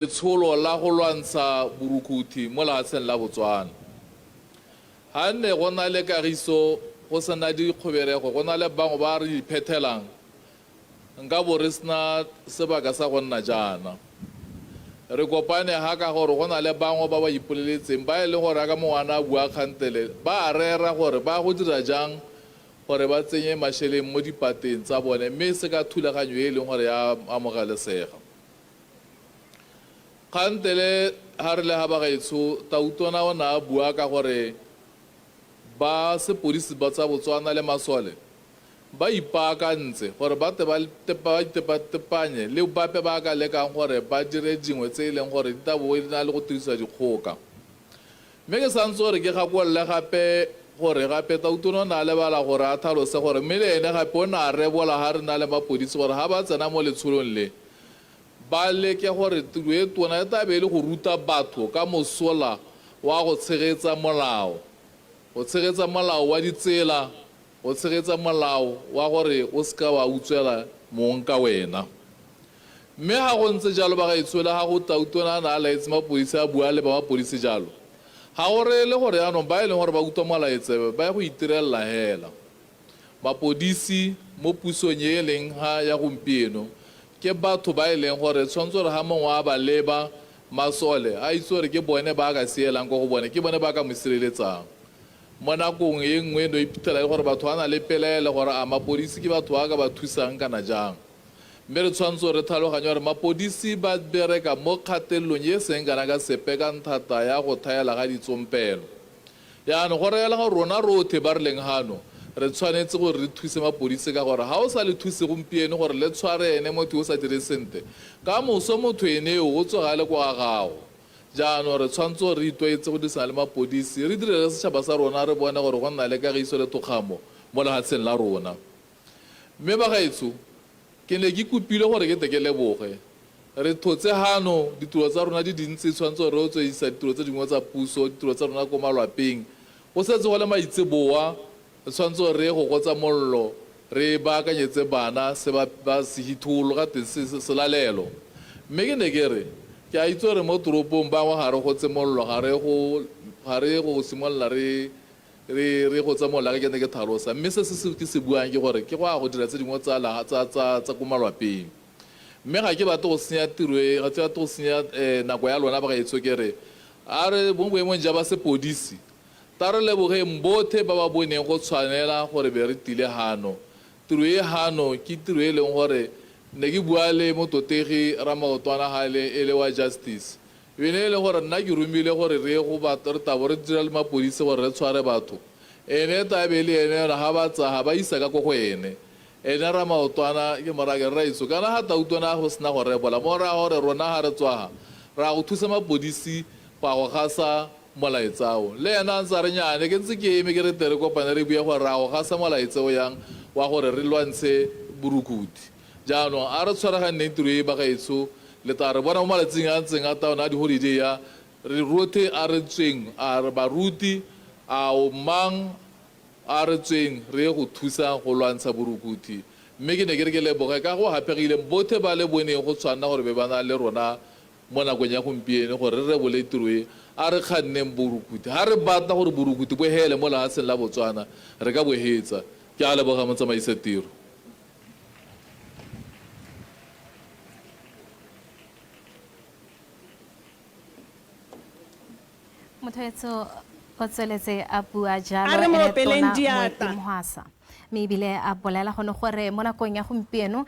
Letsholo la go lwantsha borukuthi mo lehatsheng la Botswana. Ga nne go na le kagiso, go sena dikgoberego, go na le bangwe ba re iphethelang, nka bo re sena sebaka sa go nna jaana. Re kopane ha ka gore go na le bangwe ba ba ipoleletseng, ba e leng gore jaaka mongwe a ne a bua kgantele, ba a rera gore ba go dira jang gore ba tsenye masheleng mo dipateng tsa bone, mme e se ka thulaganyo e e leng gore ya amogelesega. Kgantele ha re le ha bagaetsho, Tautona o ne a bua ka gore ba sepodisi ba tsa Botswana le masole ba ipaakantse gore ba tle ba itepatepanye le bape ba ka lekang gore ba dire dingwe tse e leng gore di tla bo di na le go dirisa dikgoka. Mme ke santse gore ke gakolole gape gore gape Tautona o ne a lebala gore a tlhalose gore mme le ene gape o ne a rebola ha re na le mapodisi gore ha ba tsena mo letsholong le ba leke gore tiro e tona e tla be e le go ruta batho ka mosola wa go tshegetsa molao, go tshegetsa molao wa ditsela, go tshegetsa molao wa gore o se ka wa utswela mong ka wena. Mme ga go ntse jalo bagaetsho le ga go Tautona a ne a laetse mapodisi a bua le ba mapodisi jalo, ga go reele gore jaanong ba e leng gore ba utlwa molaetsebe ba ye go itirelela hela. Mapodisi mo pusong e e leng ga ya gompieno ke batho ba e leng gore tshwanetse gore ga mongwe a ba leba, masole a itse gore ke bone ba a ka sielang ko go bone, ke bone ba ka mo sireletsang. Mo nakong e nngwe no iphitlhela e le gore batho ba na le pelaelo gore a mapodisi ke batho ba ka ba thusang kana jang. Mme re tshwanetse gore re tlhaloganye gore mapodisi ba bereka mo kgatelelong e e seng kana ka sepe ka nthata ya go thaela ga ditsompelo. Jaanong go reela gore rona rothe ba re leng hano re tshwanetse gore re thuse mapodisi ka gore ga o sa le thuse gompieno gore le tshware ene motho yo o sa direng sentle, ka moso motho ene eo o tsoga a le kwa ga gago. Jaanong re tshwanetse gore re itlwaetse go dirisana le mapodisi, re direle setšhaba sa rona re bone gore go nna le kagiso le thokgamo mo lehatsheng la rona. Mme bagaetsho, ke ne ke kopile gore ke tle ke leboge. Re thotse hano, ditiro tsa rona di dintsi, tshwanetse gore re tswedisa ditiro tse dingwe tsa puso, ditiro tsa rona ko malwapeng. Go setse go le maitseboa, re tshwanetse gore re ye go gotsa mollo, re baakanyetse bana se ba, ba sehitholo, ga teng se, se, selalelo. Mme ke ne ke re, ke a itse gore mo toropong bangwe ga re gotse mollo, ga re go, ga re go simolola re, Re, re go tsa mola ke ne ke tlhalosa. Mme se se ke se buang ke gore ke go ya go dira tse dingwe tsa la, tsa, tsa, tsa ko malwapeng. Mme ga ke batle go senya tiro e, ga ke batle go senya nako ya lona bagaetsho ke re, a re mo boemong ja ba sepodisi, tla re lebogeng bothe ba ba boneng go tshwanela gore be re tile hano. Tiro e hano ke tiro e leng gore ne ke bua le Motlotlegi Ramaotwana hale e le wa Justice. E ne e le gore nna ke romile gore re ye go batho, re tabo re dira le mapodisi gore re tshware batho. Ene e tla be e le ene yona ha ba tsaya ha ba isa ka ko go ene. Ene Ramaotwana ke mo raya ke re, Rraetsho, kana ha Tautona go sena go rebola mo raya gore rona ha re tswa ha, re ya go thusa mapodisi go ya go gasa molaetsa o. Le ene a ntse a re, Nnyaa, ne ke ntse ke eme ke re tle re kopane re bue gore re ya go gasa molaetsa o yang wa gore re lwantshe borukuthi. Jaanong a re tshwaraganeng tiro e bagaetsho, le tla re bona mo malatsing a a ntseng a tla one a di-holiday a, re rothe a re tsweng, a re baruti, a o mang a re tsweng re ye go thusa go lwantsha borukuthi. Mme ke ne ke re ke leboge ka go haphegileng bothe ba le boneng go tshwanna gore be ba na le rona mo nakong ya gompieno gore re rebole tiro e, a re kganneng borukuthi. Ha re batla gore borukuthi bo hele mo lehatsheng la Botswana, re ka bo hetsa. Ke a leboga motsamaisa tiro. Motho o tsweletse a bua jalo A re mo ene opeleng Tona diatla. Moeti Mohwasa, mme ebile a bolela gone gore mo nakong ya gompieno.